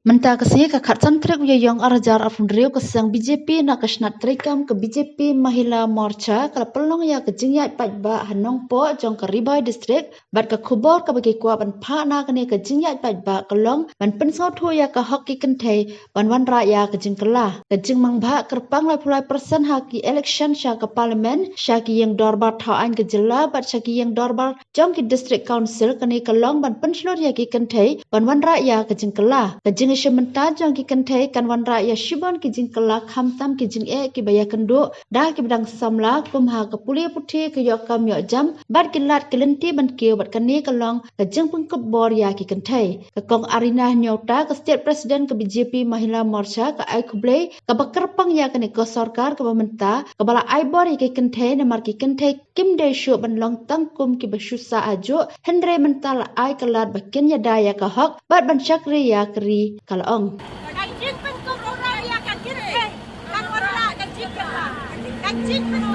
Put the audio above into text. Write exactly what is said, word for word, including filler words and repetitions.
Mynta ka sngi ka khatsan tarik u Ïaïong ar hajar arphew hynriew, ka seng B J P na ka shnat treikam ka B J P Mahila Morcha ka la pynlong ïa ka jingïaid paidbah ha Nongpoh jong ka Ri Bhoi District, bad ka khubor kaba ki kwah ban phah na kane ka jingïaid paidbah ka long ban pynsngewthuh ïa ka hok ki kynthei ban wanrah ïa ka jingkylla. Ka jingmangbha kyrpang laiphew lai percent ha ki election sha ka Parliament, sha ki ïing dorbar thaw aiñ ka jylla bad sha ki ïing dorbar jong ki District Council, kane ka long ban pynshlur ïa ki kynthei ban wanrah ïa ka jingkylla. Ka jingïashim bynta jong ki kynthei kan wanrah ïa shibun ki jingkylla, khamtam ki jingeh kiba ïakynduh da kiba dang samla, kum ha ka pule puthi, ka ïoh kam ïoh jam, bad ki lad ki lynti ban kiew, bad kane ka long ka jingpynkup bor ïa ki kynthei. Ka Kong Arina Nyota, ka State President ka B J P Mahila Morcha, ka ai khublei kaba kyrpang ïa kane ka sorkar kaba mynta, kaba la ai bor ïa ki kynthei, namar ki kynthei kim dei shuh ban long tang kum kiba shu sah ajuh, hynrei mynta la ai ka lad ba kin ïada ïa ka hok bad ban shakri ïa ka ri, ka la ong. Ka jingpynkup bor ïa ka kynthei kan wanrah ka jingkylla. Ka jingpyn